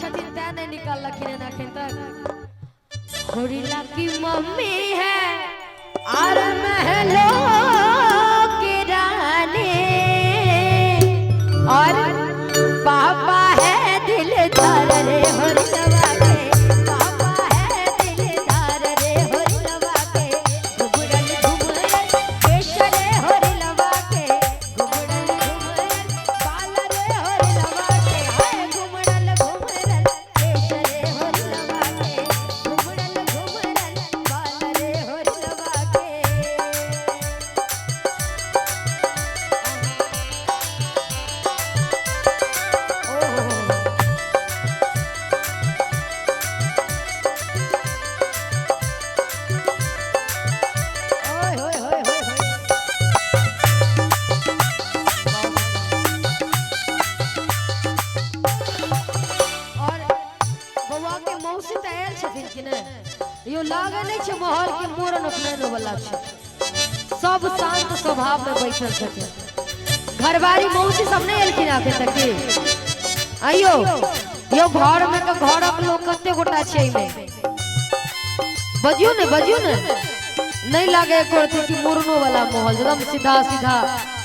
छथिन तैं नहि निकाललखिन हन एखन तक। होरिला की मम्मी है और महलों की रानी और पापा है दिलदार रे होरिलवा के, पापा है दिलदार रे होरिलवा के, घुमरल घुमरल केश रे होरिलवा के, घुमरल घुमरल बाल रे होरिलवा के, हाय घुमरल घुमरल केश रे होरिलवा के, घुमरल घुमरल बाल रे होरिलवा के। ओहो ओए होए होए होए होए। और बौआ के मौसी तऽ आयल छथिन कि नहि यो? लागै नहि छै माहौल के मूड़न उपनयन वाला छै, सब शांत स्वभाव में बैठल छथिन। घरवारी मौसी सब नहि एलखिन एखन तक की? आइयो यो घर में के घरक लोग कते गोटा छै एहिमे? बजियौ ने, बजियौ ने। नहीं लागे एको रत्ती कि मुड़नो वाला माहौल, एकदम सीधा सीधा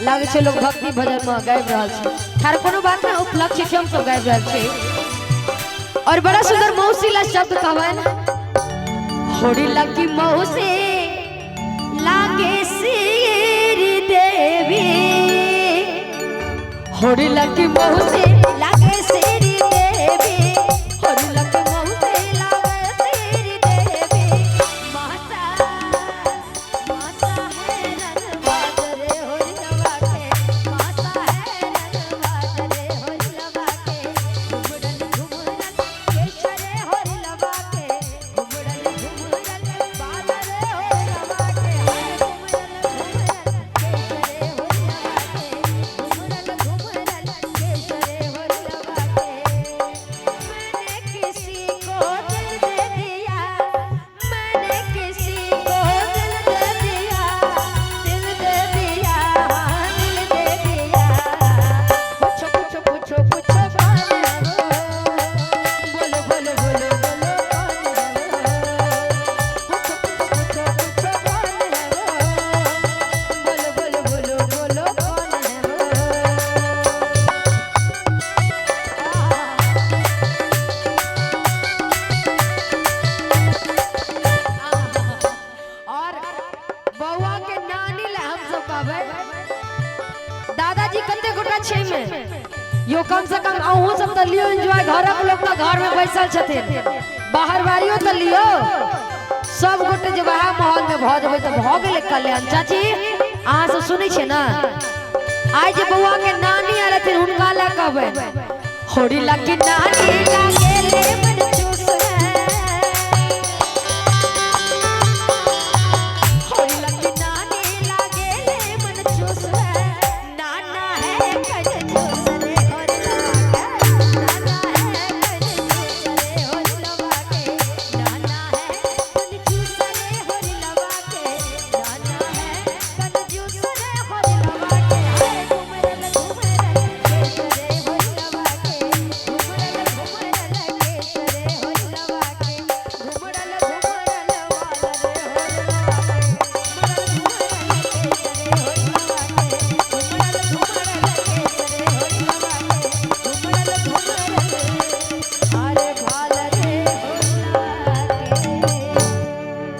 लागे छै, लोग भक्ति भजन में गाबि रहल छै। खैर कोनो बात नहीं, उपलक्ष्य छै, हम सब गाबि रहल छी। और बड़ा सुंदर मौसी ला शब्द कहबनि, होरी लगी मौसी लागे श्री देवी, होरी लगी मौसी लागे श्री देवी, होरी लगी मौसी लागे श्री देवी, माता माता है रंगबाज रे होरी लवा के, माता है रंगबाज रे होरी लवा के, घुमरल घुमरल केश रे होरी लवा के, घुमरल घुमरल बाल रे होरी लवा के, हाय घुमरल घुमरल केश रे होरी लवा के, घुमरल घुमरल केश रे होरी लवा के। मैंने किसी को दिल दे दिया, मैंने किसी को दिल दे दिया, दिल दे दिया, दिल दे दिया, पूछो पूछो पूछो पूछो कौन है वो, बोलो बोलो बोलो बोलो कौन है वो, पूछो पूछो पूछो पूछो कौन है वो, बोलो बोलो बोलो बोलो कौन है वो। और बौआ के नानी ला हम सब कहबै, दादाजी कते गोटा छै में यो? कम से कम अहूँ सब तऽ लियो एंजॉय। घरक लोग तऽ घर में बैसल छथिन, बाहर बारियो तऽ लियो। सब गोटे जे वएह माहौल में भऽ जेबै तऽ भऽ गेलै कल्याण। चाची, अहाँ सब सुनै छियै ने? आइ जे बौआ के नानी आयल हथिन, हुनका लए कहबै, होरी लगी नानी लागे ले।